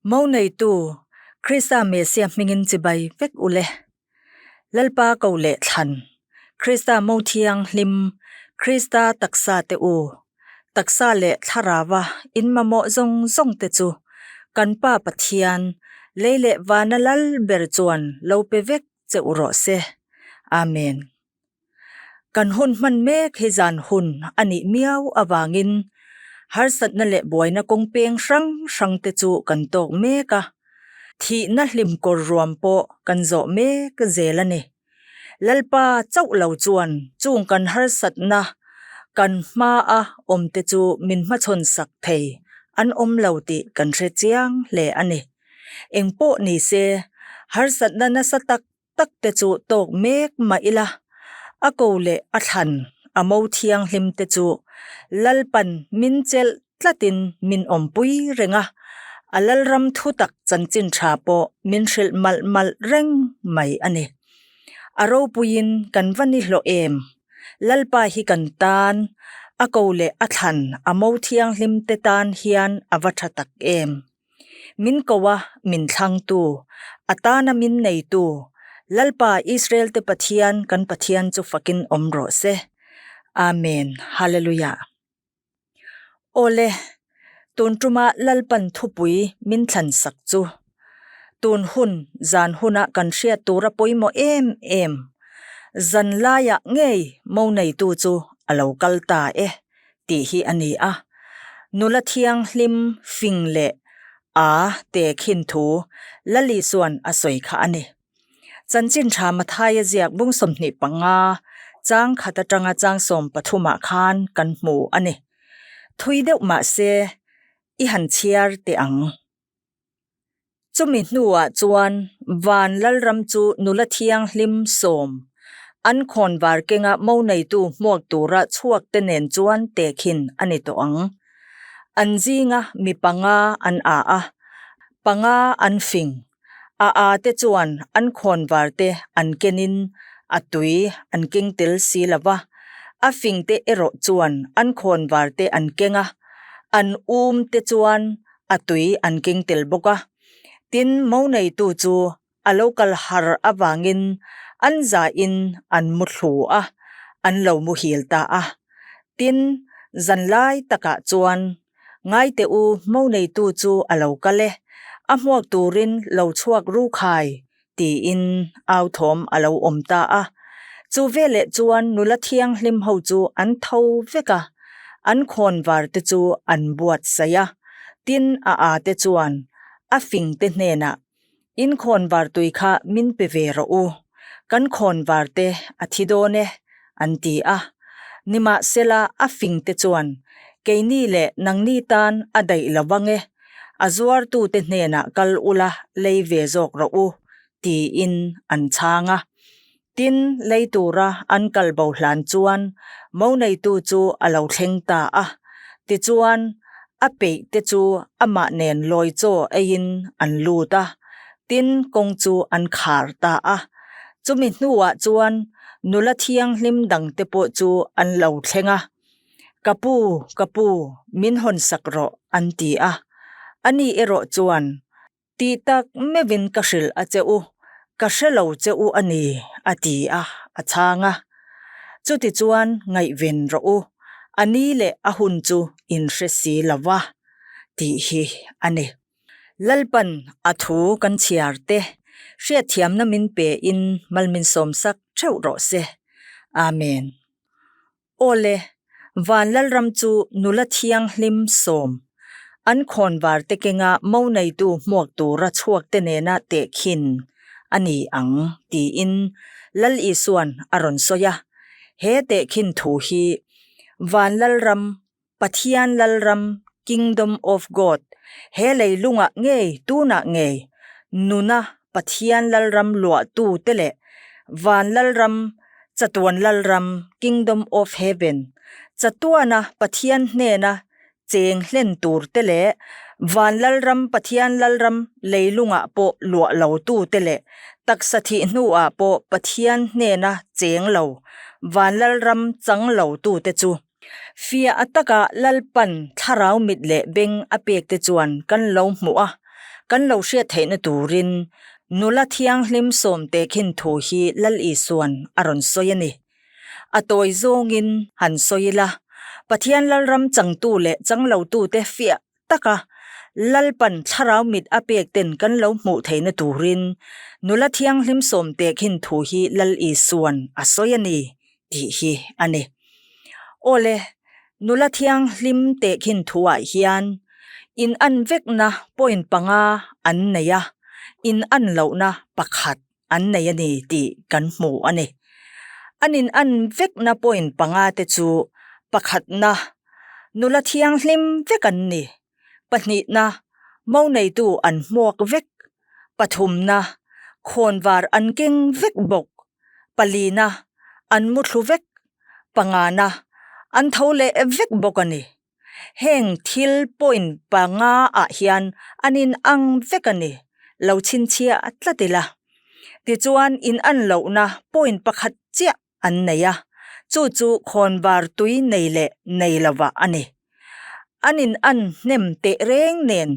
Mo neitu Krista Mesia hmingin chibai vek u le. Lalpa ko leh thlan, Krista mo thianghlim, Krista taksa te u, taksa leh thlarava in mamawh zawng zawng te chu kan Pa Pathian, lei leh vana lal ber chuan lo pe vek che u rawh se. Amen. Kan hun hman mek hi zan hun a nih miau avangin harsatna leh buaina kawng peng hrang hrang te chu kan tawk mek a, thihna hlim kawr ruam pawh kan zawh mek zel a ni. Lalpa chauh lo chuan chung kan harsatna kan hmaa awm te chu min hmachhawn sak thei an awm lo tih kan hre chiang hle a ni. Engpawh ni se, harsatna nasa tak tak te chu tawk mek mah ila, a ko leh a thlan a mo thianghlim te chu Lalpan min chelh tlatin min awmpui reng a, a Lalram thutak chanchin tha pawh min hrilh malh malh reng mai a ni. A ropuiin kan va ni hlawh em? Lalpa hi kan tan, a ko leh a thlan a mo thianghlim te tan hian a va tha tak em? Min ko a, min thlangtu, a tana min neitu, Lalpa Israel-te Pathian kan Pathian chu fakin awm rawh se. Amen. Hallelujah. Awle, tun tuma Lalpan thupui min thlan sak chu. Tun hun, zan huna kan hriat tura pawimawh em em, zan laiah ngei mo neitu chu a lo kal ta e. tih hi a ni a, nula thianghlim fing leh a te khin thu Lali chuan a sawi kha a ni. Chanchin tha Mathaia ziak bung 25 chang khat atanga chang 13 khan kan hmu a ni. Thui deuh mah se i han chhiar teh ang. Chumi hnuah chuan Van Lalram chu nula thianghlim sawm an khawnvar kenga mo neitu hmuak tura chhuak te nen chuan tehkhin a ni tawh ang. An zinga mi panga an a a, panga an fing. A a te chuan an khawnvar te an kenin a tui an keng tel si lo va, a fing te erawh chuan an khawnvar te an keng a, an um te chuan a tui an keng tel bawk a. Tin, mo neitu chu a lo kal har avangin an zahin an mu thlu a, an lo muhil ta a. Tin, zan lai takah chuan, Ngaite u, mo neitu chu a lo kal e, a hmuak turin lo chhuak ru khai, tiin au thawm a lo awm ta a. Chu veleh chuan nula thianghlim ho chu an tho vek a, an khawnvar te chu an buatsaih a. Tin, a a te chuan a fing te hnenah, In khawnvar tui kha min pe ve rawh u, kan khawnvar te a thi dawn e, an ti a. Nimahsela a fing te chuan, Keini leh nangni tan a daih lo vang e, A zuartute hnenah kal ula lei ve zawk rawh u, tiin an chhang a. Tin, lei tura an kal bo hlan chuan mo neitu chu a lo thleng ta a. Tichuan, a peih te chu amah nen lawi chaw eiin an lut a, tin kawng chu an khar ta a. Chumi hnuah chuan nula thianghlim dangte pawh chu an lo thleng a. Ka pu, ka pu, min hawn sak rawh, an ti a. Ani erawh chuan, Tih tak meuhin ka hrilh a che u, ka hre lo che u a ni, a ti a, a chhang a. Chutichuan ngaihven rawh u, a ni leh a hun chu in hre si lo va, tih hi a ni. Lalpan a thu kan chhiar te, hriatthiamna min pe in mal min sawmsak theuh rawh se. Amen. Awle, Van Lalram chu nula thianghlim sawm, an khawnvar te kenga mo neitu hmuak tura chhuak te nena tehkhin a ni ang tiin Lal Isuan a rawn sawi a. He tehkhin thu hi Van Lalram, Pathian Lalram, Kingdom of God, he leilungah ngei tunah ngei nuna Pathian Lalram luahtu te leh Van Lalram, Chatuan Lalram, Kingdom of Heaven, chatuana Pathian hnena cheng hlen tur te leh Van Lalram, Pathian Lalram leilungah pawh luah lo tu te leh taksa thih hnuah pawh Pathian hnena cheng lo Van Lalram chang lo tu te chu Fiah a taka Lalpan thlarau mit leh beng a pek te chuan kan lo hmuh a. Kan lo hriat theihna turin nula thianghlim sawmte khin thu hi Lal Isuan a rawn sawi a ni. A tawi zawngin han sawi ila, Pathian Lalram changtu leh changlotute fiah taka Lalpan thlarau mit a pek ten kan lo hmuh theihna turin nula thianghlim sawmte khin thu hi Lal Isuan a sawi a ni tih hi a ni. Awle, nula thianghlim tehkhin thuah hian in an vekna point panga an nei a, in an lohna pakhat an nei a ni tih kan hmu a ni. An in an vekna point panga te chu pakhatna, nula thianghlim vek an ni, pahnihna, mo neitu an hmuak vek, pathumna, khawnvar an keng vek bawk. Palina, an mu thlu vek, pangana, an tho leh vek bawk a ni. Heng thil point panga ah hian an in ang vek a ni, lo chhinchhiah tlat ila. Tichuan in an lohna point pakhat chiah an nei a, chu chu khawnvar tui nei leh nei lovah a ni. An in an hnem teh reng nen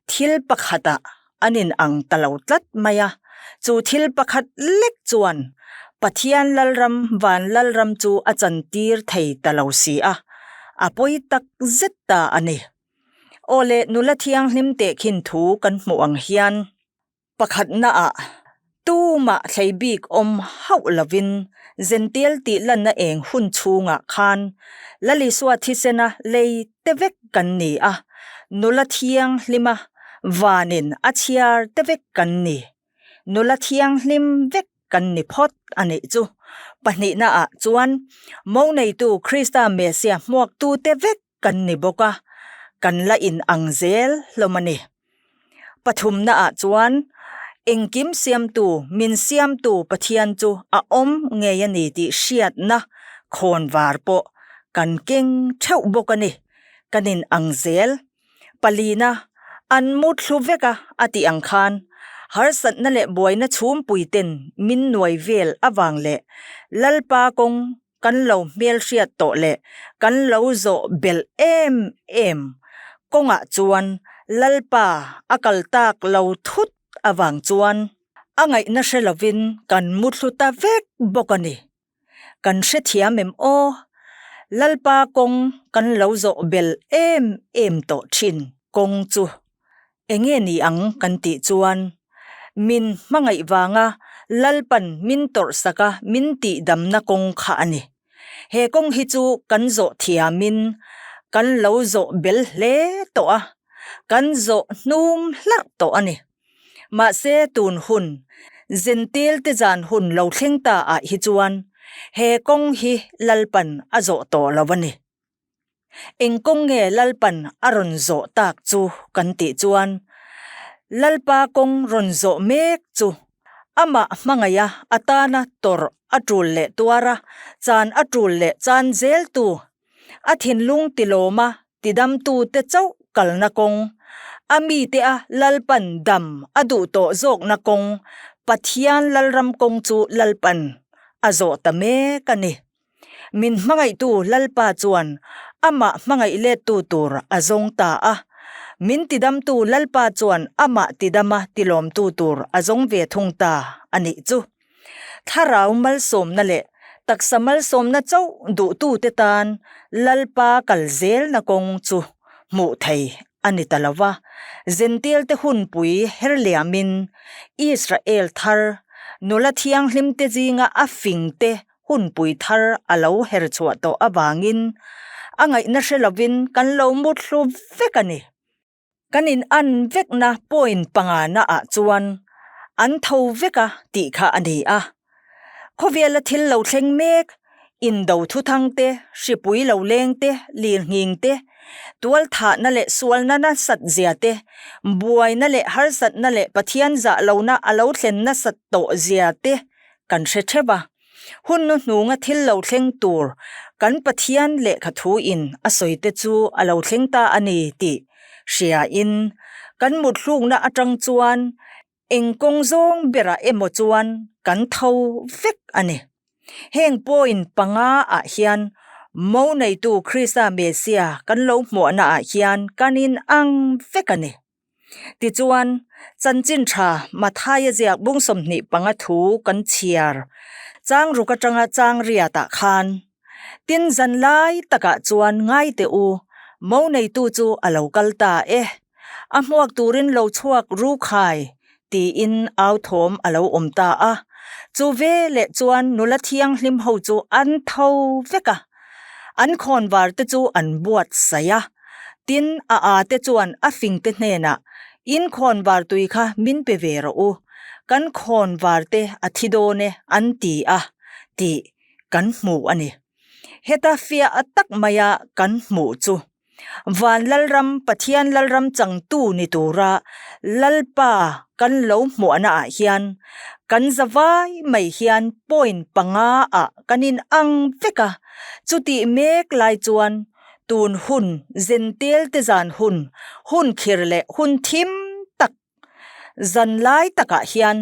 thil pakhatah an in ang ta lo tlat mai a, chu thil pakhat lek chuan Pathian Lalram van Lalram chu a chantir thei ta lo si a, a pawi tak zet ta a ni. Aw le nula thianghlim tehkhin thu kan hmuh ang hian Pakhatnaah, tumah thlei bik awm hauh lovin Zential tih lanna eng hun chhungah khan Lalisua thisena lei te vek kan ni a, nula thianghlima vanin a chhiar te vek kan ni. Nula thianghlim vek kan ni phawt a nih chu. Pahnihnaah chuan mo neitu Krista Mesia hmuaktute vek kan ni bawk a, kan la in ang zel hlawm a ni. Pathumnaah chuan engkim siamtu, min siamtu Pathian chu a awm ngei a ni tih hriatna khawnvar pawh kan keng theuh bawk a ni, kan in ang zel. Palina, an mu thlu vek a a tih ang khan harsatna leh buaina chhungpui ten min nuai vel avang leh Lalpa kawng kan lo hmelhriat tawh leh kan lo zawh belh em em kawngah chuan Lalpa a kal tak lo thut avang chuan a ngaihna hre lovin kan muthlu ta vek bawk a ni. Kan hrethiam em aw? Lalpa kawng kan lo zawh belh em em tawh thin kawng chu Enge ni ang kan tih chuan min hmangaih vanga Lalpan min tawrhsak a min tihdamna kawng kha a ni. He kawng hi chu kan zawh thiamin kan lo zawh bel hle tawh a, kan zawh hnum hlarh tawh a ni. Mahse tun hun, Zentil te zan hun lo thleng ta ah hi chuan he kawng hi Lalpan a zawh tawh lo a ni. Eng kawng nge Lalpan a rawn zawh tak chu kan tih chuan Lalpa kawng rawn zawh mek chu amah hmangaiha atana tawrh a tul leh tuar a, chan a tul leh chan zeltu, a thinlung tilawma tidamtute chauh kalna kawng, a mite a Lalpan dam a duh tawh zawkna kawng, Pathian Lalram kawng chu Lalpan a zawh ta mek a ni. Min hmangaihtu Lalpa chuan amah hmangaih lettu tur a zawng ta a, min tidamtu Lalpa chuan amah tidama tilawmtu tur a zawng ve thung ta a nih chu. Thlarau malsawmna leh taksa malsawmna chauh duhtute tan Lalpa kal zelna kawng chu hmuh thei a ni ta lo va, Zentilte hunpui her liamin Israel thar nula thianghlimte zinga a fingte hunpui thar a lo her chhuah tawh avangin a ngaihna hre lovin kan lo mut hlu vek a ni. Kan in an vekna point pangana ah chuan an tho vek a tih kha a ni a. Khawvela thil lo thleng mek, indo thuthang te, hripui lo leng te, lirnghing te, tualthahna leh sualna nasat zia te, buaina leh harsatna leh Pathian zah lohna a lo thlen nasat tawh zia te kan hre theuh a. Hun nu hnunga thil lo thleng tur kan Pathian lehkha thu in a sawi te chu a lo thleng ta a ni tih hria in kan muthlukna atang chuan eng kawng zawng berah emaw chuan kan tho vek a ni. Heng point panga ah hian mo neitu Krista Mesia kan lo hmuahna ah hian kan in ang vek a ni. Tichuan, chanchin tha Mathaia ziak bung 25 thu kan chhiar chang ruk atanga chang riatah khan, Tin zan lai takah chuan ngai teh u, mo neitu chu a lo kal ta e, a hmuak turin lo chhuak ru khai, tiin au thawm a lo awm ta a. Chu veleh chuan nula thianghlim ho chu an tho vek a, an khawnvar te chu an buatsaih a. Tin, a a te chuan a fingte hnenah, In khawnvar tui kha min pe ve rawh u, kan khawnvar te a thi dawn e, an ti a, tih kan hmu a ni. Heta fiah tak maia kan hmuh chu Van Lalram, Pathian Lalram changtu ni tura Lalpa kan lo hmuahna ah hian kan zavai mai hian point panga ah kan in ang vek a, chutih mek lai chuan tun hun zentel te zan hun, hun khir leh hun thim tak Zan lai takah hian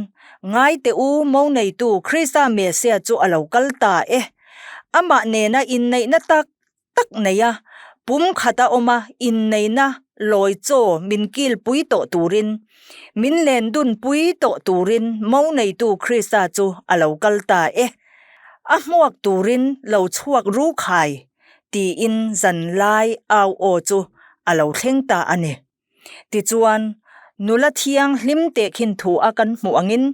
ngaite u mo neitu Krista Mesia chu a lo kal ta e. Amah nena inneihna tak tak nei a, pum khata awma inneihna lawi chaw min kilpui tawh turin, min len dunpui tawh turin mo neitu Krista chu a lo kal ta e. A hmuak turin lo chhuak ru khai, tiin zan lai au aw chu a lo thleng ta a ni. Tichuan, nula thianghlim tehkhin thu a kan hmuh angin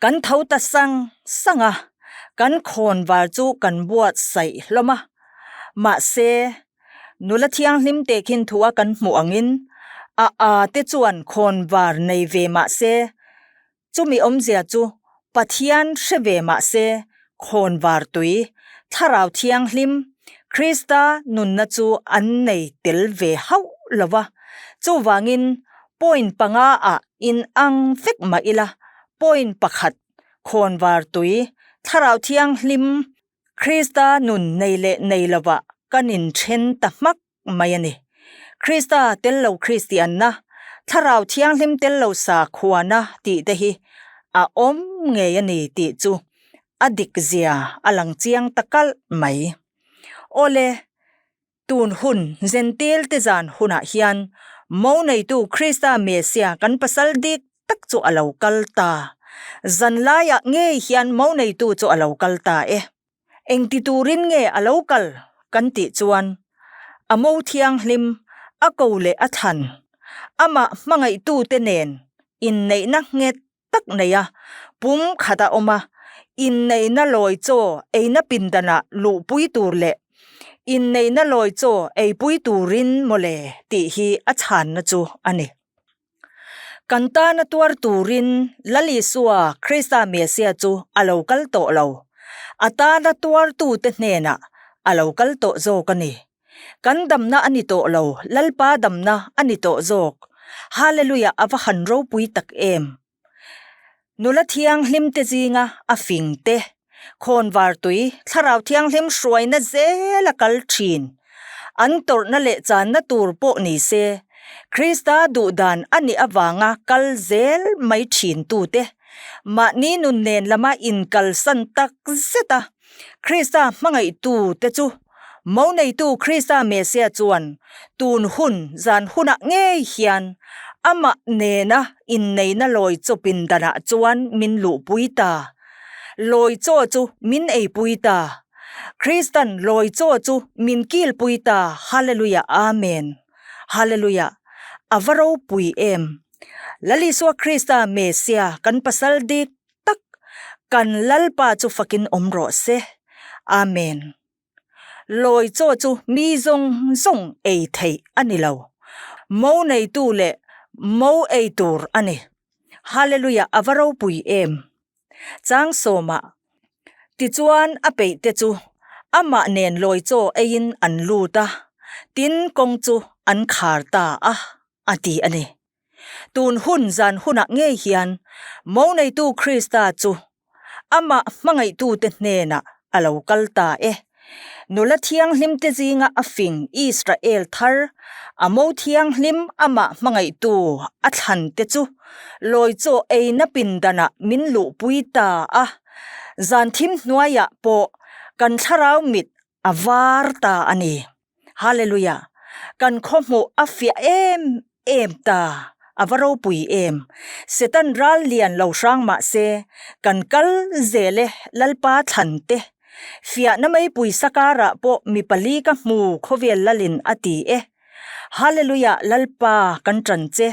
kan tho ta sang sang a, kan khawnvar chu kan buatsaih hlawm a. Mahse, nula thianghlim tehkhin thu a kan hmuh angin a a te chuan khawnvar nei ve mahse, Chumi awmzia chu Pathian hre ve mah se, khawnvar tui, Thlarau Thianghlim, Krista nunna chu an nei tel ve hauh lo va. Chuvangin point panga ah inang vek mah ila, point pakhat, khawnvar tui, Thlarau Thianghlim, Krista nun nei leh nei lovah kan inthen ta hmak mai a ni. Krista tel lo Kristianna, Thlarau Thianghlim tel lo sakhuana tih te hi a awm ngei a ni tih chu a dik zia a lang chiang ta kalh mai. Awle, tun hun Zentil te zan hunah hian mo neitu Krista Mesia kan pasal dik tak chu a lo kal ta. Zan laiah ngei hian mo neitu chu a lo kal ta e. Engti turin nge a lo kal kan tih chuan a mo thianghlim, a ko leh a thlan, amah hmangaihtute nen inneihna nghet tak nei a, pum khat a awm a, inneihna lawi chaw eina pindanah luhpui tur leh inneihna lawi chaw eipui turin mawle tih hi a chhanna chu a ni. Kan tana tuar turin Lal Isua, Krista Mesia chu a lo kal tawh lo. A tana tuartute hnenah a lo kal tawh zawk a ni. Kan damna a ni tawh lo, Lalpa damna a ni tawh zawk. Hallelujah a va han ropui tak em! Nula thianghlimte zinga a fingte, khawnvartui, thlarau thianghlim hruaina zel a kal thin. An tawrhna leh channa tur pawh ni se, Krista duhdan a nih avanga kal zel mai thintute, mahni nun nen lama inkalsan tak zet a, Krista hmangaihtute chu Mo neitu Krista Mesia chuan tun hun zan hunah ngei hian amah nena inneihna lawi chaw pindanah chuan min luhpui ta. Lawi chaw chu min eipui ta. Kristan lawi chaw chu min kilpui ta. Hallelujah Amen. Hallelujah. A va ropui em. Lal Isua Krista Mesia kan pasal dik tak kan Lalpa chu fakin awm rawh se. Amen. Lawi chaw chu mi zawng zawng ei theih a ni lo. Mo neitu leh mo ei tur a ni. Hallelujah a va ropui em. Chang sawmah tichuan a peih te chu amah nen lawi chaw eiin an lut a, tin kawng chu an khar ta a, a ti a ni. Tun hun zan hunah ngei hian mo neitu Krista chu amah hmangaihtute hnenah a lo kal ta e. Nula thianghlimte zinga a fing Israel thar, a mo thianghlim amah hmangaihtu a thlante chu lawi chaw eina pindanah min luhpui ta a. Zan thim hnuaiah pawh kan thlarau mit a var ta a ni. Hallelujah! Kan khawhmuh a fiah em em ta. A va ropui em! Setan ral lian lo hrang mah se, kan kal zel e Lalpa thlan te. Fiahna meipui sakarah pawh mi pali ka hmu khawvel lalin a ti e. Hallelujah Lalpa kan tan che.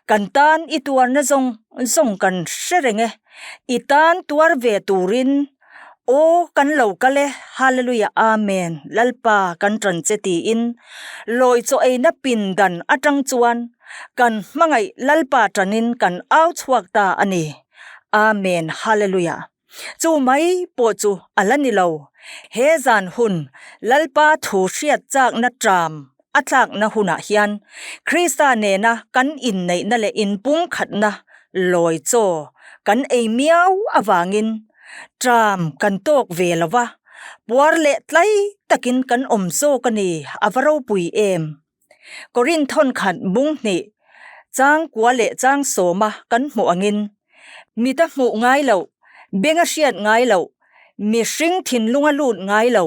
Kan tan i tuarna zawng zawng kan hre reng e. I tan tuar ve turin Aw kan lo kal e, Hallelujah Amen, Lalpa kan tan che tiin lawi chaw eina pindan atang chuan kan hmangaih Lalpa tanin kan au chhuak ta a ni. Amen Hallelujah. Chu mai pawh chu a la ni lo. He zan hun Lalpa thu hriat chakna tram a tlakna hunah hian Krista nena kan inneihna leh inpumkhatna lawi chaw kan ei miau avangin tram kan tawk ve lo va, puar leh tlai takin kan awm zawk a ni, a va ropui em! Korinth thawnkhat bung hnih changkua leh changsawma kan hmuh angin Mita hmuh ngai loh, benga hriat ngai loh, mihring thinlunga lut ngai lo,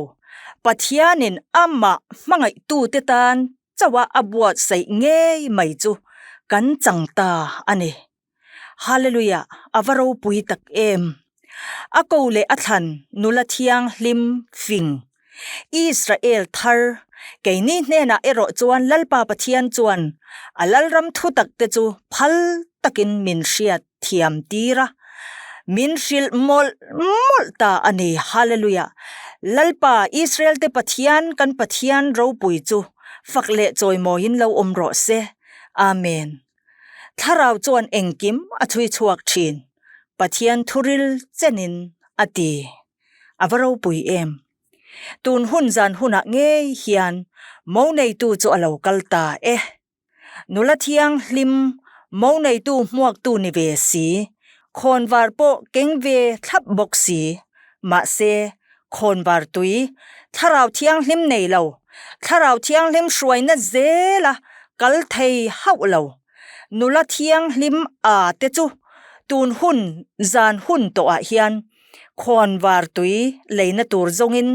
Pathianin amah hmangaihtute tan chauha a buatsaih ngei mai chu kan chang ta a ni. Hallelujah, a va ropui tak em! A ko leh a thlan nula thianghlim fing Israel thar, keini hnenah erawh chuan Lalpa Pathian chuan a Lalram thutak te chu phal takin min hriat thiam tir a, min hrilh mawlh mawlh ta a ni. Hallelujah! Lalpa Israel te Pathian kan Pathian ropui chu fak leh chawimawiin lo awm rawh se. Amen. Thlarau chuan engkim a chhui chhuak thin, Pathian thuril chenin a ti. A va ropui em? Tun hun zan hunah ngei hian mo neitu chu a lo kal ta e. Nula thianghlim mo neitu hmuaktu ni ve si, khawnvar pawh keng ve thlap bawk si. Mahse, khawnvar tui, thlarau thianghlim nei lo, thlarau thianghlim hruaina zela kal thei hauh lo. Nula thianghlim a te chu tun hun zan hun tawhah hian Khawnvar tui leina tur zawngin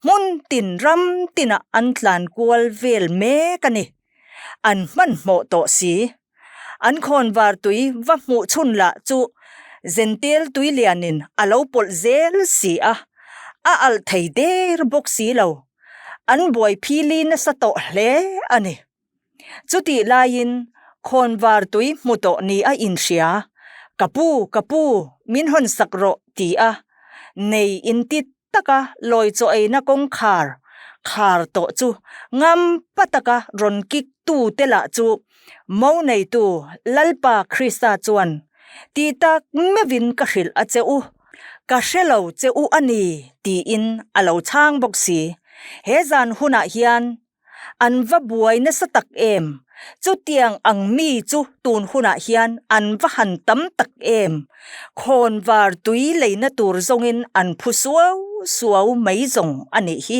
hmun tin ram tinah an tlan kual vel mek a ni. An hmanhmawh tawh si. An khawnvar tui va hmuh chhun lah chu Zentel tui lianin a lo pawlh zel si a, a alh thei der bawk si lo. An buai phili nasa tawh hle a ni. Chutih laiin khawnvar tui hmu tawh ni a inhria, Ka pu, ka pu, min hawn sak rawh ti a, nei inti taka lawi chaw eina kawngkhar khar tawh chu ngam pa taka rawn kik tu te lah chu mo neitu Lalpa Krista chuan ti tak meuhin ka hrilh a che u, ka hre lo che u a ni tiin a lo chhang bawk si. He zan hunah hian An va buai nasa tak em? Chutiang ang mi chu tun hunah hian an va han tam tak em? Khawnvar tui leina tur zawngin an phu suau suau mai zawng a nih hi.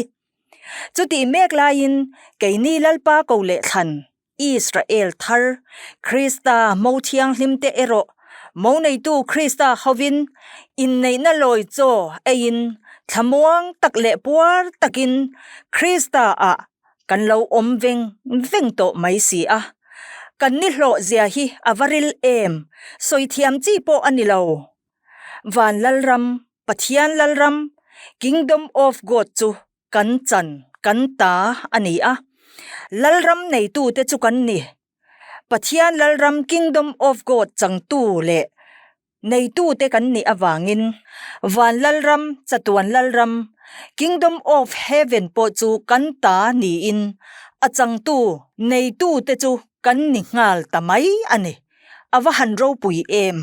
Chutih mek laiin keini Lalpa ko leh thlan Israel thar Krista mo thianghlimte erawh Mo neitu Krista hovin inneihna lawi chaw eiin thlamuang tak leh puar takin Krista ah kan lo awm veng veng tawh mai si a. Kan ni hlawh zia hi a va ril em, sawi thiam chi pawh a ni lo. Van Lalram, Pathian Lalram, Kingdom of God chu kan chan, kan ta a ni a. Lalram neitute chu kan ni. Pathian Lalram Kingdom of God changtu leh neitute kan nih avangin Van Lalram, Chatuan Lalram, Kingdom of Heaven pawh chu kan ta niin a changtu neitute chu kan ni nghal ta mai a ni. A va han ropui em!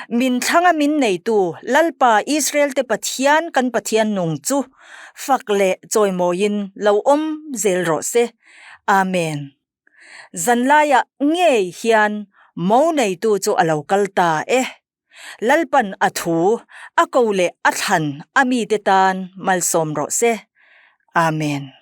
Min thlanga min neitu Lalpa Israel-te Pathian kan Pathian nung chu fak leh chawimawiin lo awm zel rawh se. Amen. Zanlaiah ngei hian mo neitu chu a lo kal ta e. Lalpan a thu, a ko leh a thlan a mite tan malsawm rawh se. Amen.